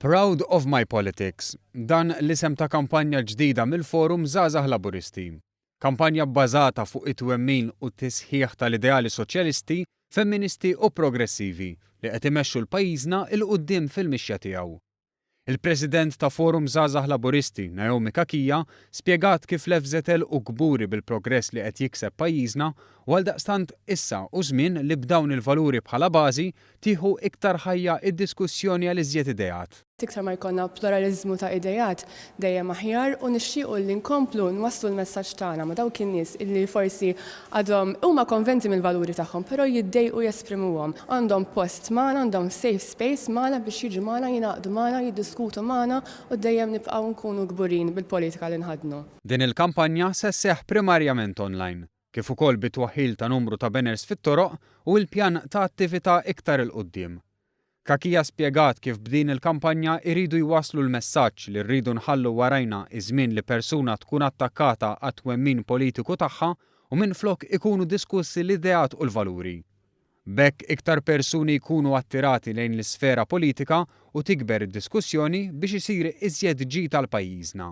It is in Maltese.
Proud of my politics. Dan l-isem ta' kampanja ġdida mill-Forum Żgħażagħ Laburisti. Kampanja bbażata fuq it-twemmin u t-tisħiħ tal-ideali soċjalisti, femministi u progressivi li qed imexxu 'l pajjiżna 'l quddiem fil-mixja tiegħu. Il-President ta' Forum Żgħażagħ Laburisti, Naomi Cachia, spjegat kif l-FŻL hu kburi bil-progress li qed jikseb pajjiżna u għaldaqstant issa hu żmien li b'dawn il-valuri bħala bażi tieħu iktar ħajja id-diskussjoni għal iżjed ideat. Iktar ma jkollna pluraliżmu ta' ideat dejjem aħjar u nixtiequ li nkomplu nwasslu l-messaġġ tagħna ma' dawk in-nies illi forsi għadhom huma konventi mill-valuri tagħhom però jiddejqu jesprimuhom. Għandhom post magħna, għandhom safe space magħna biex jiġu magħna, jingħaqdu magħna, jiddiskutu magħna u dejjem nibqgħu nkunu kburin bil-politika li nħaddnu. Din il-kampanja se sseħħ primarjament online, kif ukoll bit-twaħħil ta' numru ta' banners fit-toroq u il-pjan ta' attività iktar 'il quddiem. Cachia spjegat kif b'din il-kampanja jridu jwasslu l-messaġġ li rridu nħallu warajna iż-żmien li persuna tkun attakkata għat-twemmin politiku tagħha u minflok ikunu diskussi l-ideat u l-valuri. B'hekk iktar persuni jkunu attirati lejn l-isfera politika u tikber id-diskussjoni biex isir iżjed ġid għal pajjiżna.